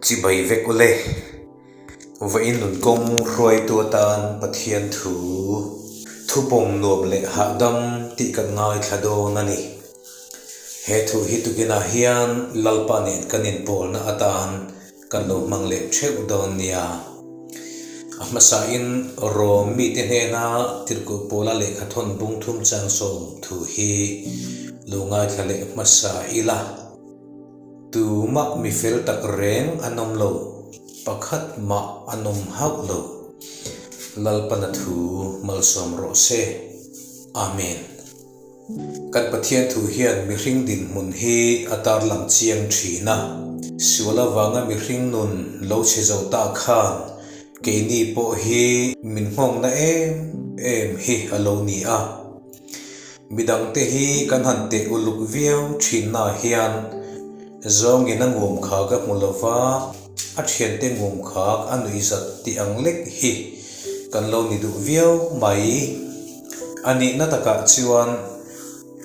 Chibai vek ule. Vawiin nun kawng hruaitu atan Pathian thu thupawm nuam leh hahdam tih kan ngaithla dawn a ni. He thu hi tukinah hian Lalpa nen kan inpawlna atan kan lo hmang leh theuh dawn nia. A hmasain Rom mite hnena Tirhkoh Paula lehkhathawn bung thum chang sawm thu hi lo ngaithla leh hmasa ila. Tumah mi fel tak reng an awm lo, pakhat mah an awm hauh lo. Lalpana thu malsawm rawh se. Amen. Kan Pathian thu hian mihring dinhmun hi a tarlang chiang thin a. Sual avanga mihring nun lo chhe zo ta khan keini pawh hi min nghawngna em em hi a lo ni a. Midangte hi kan han teh uluk viau thinna hian zawngin a nguam kha ka hmu lo va, a thiante nguam kha a nuihzat tih ang lek hi kan lo ni duh viau mai. A nihna takah chuan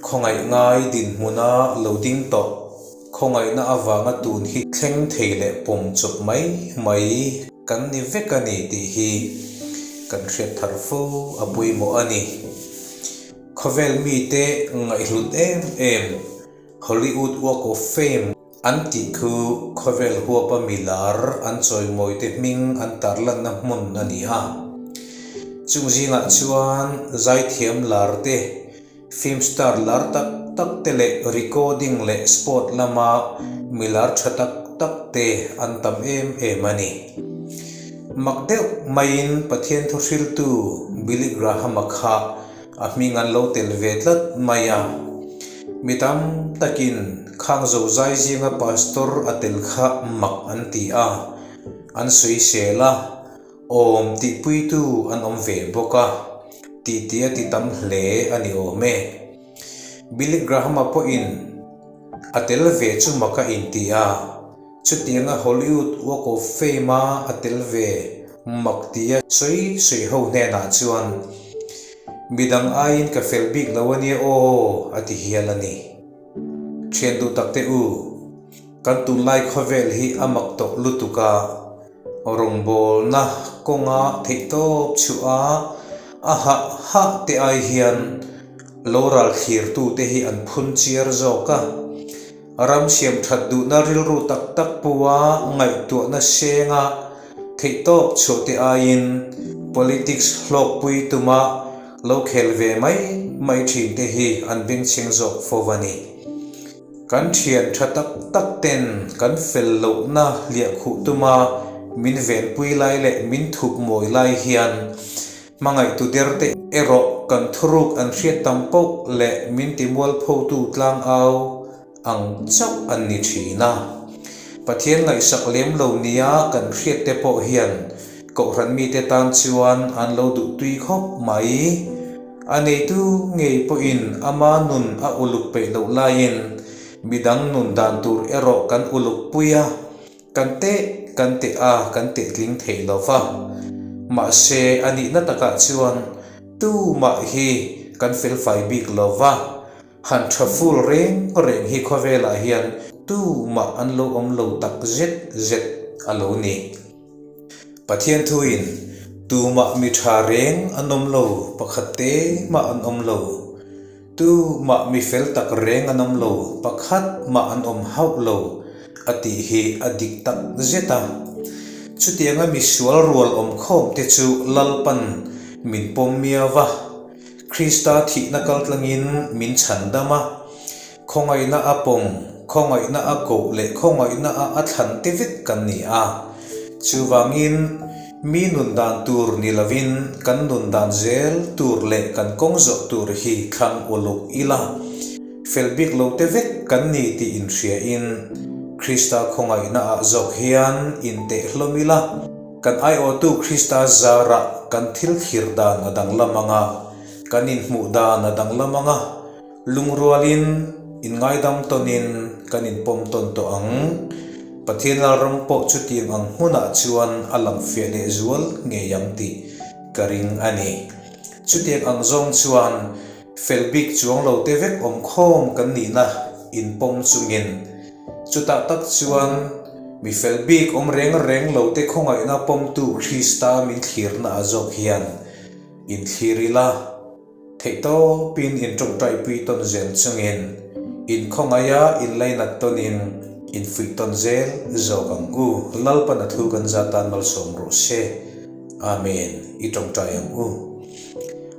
khawngaih ngai dinhmuna lo ding tawh, khawngaihna avanga tun hi thleng thei leh pawm chawp mai mai kan ni vek a ni tih hi kan hriat thar fo a pawimawh a ni. Khawvel mite ngaihhlut em em Hollywood Walk of Fame an tih khu khawvel huapa milar an chawimawite hming an tarlanna hmun a ni a. Chung zingah chuan zaithiam lar te, film star lar tak tak te leh recording leh sport lama milar tha tak tak te an tam em em a ni. Mak deuh maiin Pathian thuhriltu Billy Graham-a kha A hming an lo tel ve tlat mai a. Mi tam takin khang zozai zinga pastor a tel kha mak an ti a, an sawisel a, awm tihpuitu an awm ve bawk a, titi a ti tam hle a ni awm e. Billy Graham-a pawhin a tel ve chu mak a inti a, chutianga Hollywood Walk of Fame-a a tel ve Mak tia sawi sawi ho hnenah chuan, Midang aiin ka fel bik lo a nia aw, a ti hial a ni. Thian duh tak teh u, kan tunlai khawvel hi a mak tawh lutuk a, rawngbawlna kawnga theihtawp chhuah a a hah hah te ai hian lo ral thlirtute hi an phun chiar zawk a. Ram siam that duhna rilru tak tak pua ngaihtuahna senga theihtawp chhuah te aiin politics hlawkpui tuma lo khel ve mai mai thin te hi an bengchheng zawk fo a ni. Kan thian tha tak tak ten kan fel lohna hliahkhuh tuma min venpui lai leh min thup mawi lai hian Hmangaihtu derte erawh kan thuruk an hriat tam poh leh min timualphotu tlangau ang chauh an ni thin a. Pathian ngaihsak lem lo nia kan hriatte pawh hian Kohhran mite tan chuan an lo duhtui khawp mai. A neitu ngei pawhin ama nun a uluk peih loh laiin midang nun dan tur erawh kan uluk pui a. Kan teh kan teh a, kan teh tling thei lo va. Mahse, a nihna takah chuan tumah hi kan felfai bik lo va, han tha ful reng reng hi khawvelah hian tumah an lo awm lo tak zet zet a lo ni. Pathian thuin tumah mi tha reng an awm lo, pakhat te mah an awm lo. Tu mah mi fel tak reng an awm lo, pakhat mah an awm hauh lo, a tih hi a dik tak zet a. Chutianga mi sual rual awm khawm te chu Lalpan min pawm miau va, Krista thihna kaltlangin min chhan dam a, khawngaihna a pawm, khawngaihna a koh leh khawngaihna a a thlan te vek kan ni a. Chuvangin, Mi nun dan tur ni lovin kan nun dan zel tur leh kan kawng zawh tur hi thlang uluk ila, fel bik lo te vek kan ni tih inhriain Krista khawngaihna ah zawk hian inteh hlawm ila, kan aiawhtu Krista zarah kan thil thlir dan a danglam ang a, kan inhmuh dan a danglam ang a, Lungrualin, inngaidam tawnin kan inpawm tawn tawh ang. Pathian Lalram pawh chutiang ang hmunah chuan a lang fiah leh zual ngei ang tih ka ring a ni. Chutiang ang zawng chuan fel bik chuang lo te vek awmkhawm kan nihna inpawm chungin, chutah tak chuan. Mi fel bik awm reng reng lo te khawngaihna pawmtu Krista min thlirna ah zawk hian inthlir ila, theihtawpin intawngtaipui tawn zel chungin inkhawngaih a inlainat tawnin infuih tawn zel zawk ang u. Lalpan a thu kan zat tan malsawm rawh se. Amen. I tawngtai ang u.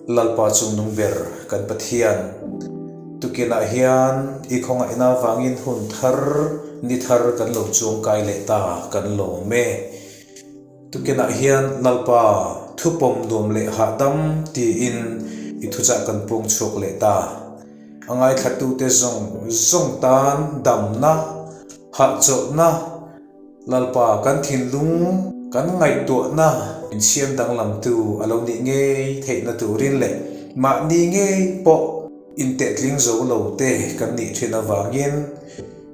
Lalpa chungnung ber kan Pathian, tukinah hian i khawngaihna avangin hun thar, ni thar kan lo chuangkai leh ta kan lawm e. Tukinah hian Lalpa thupawm nuam leh hahdam tiin i thuchah kan puang chhuak leh ta. A ngaithlatute zawng zawng tan damna, hahchawlhna, Lalpa kan thinlung kan ngaihtuahna insiam danglamtu a lo nih ngei theihna turin leh mahni ngei pawh intehtling zo lo te kan nih thin avangin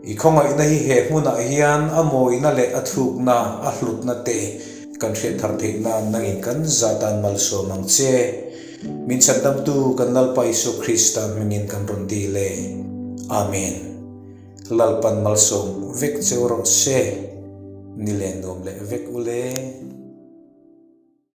i khawngaihna hi he hmunah hian a mawina leh a thukna, a hlutna te kan hriat thar theih nan nangin kan zatan malsawm ang che. Min chhandamtu kan Lalpa Isua Krista hmingin kan rawn dil e. Amen. Lalpan malsawm vek cheu rawh se, ni len nuam leh vek u le.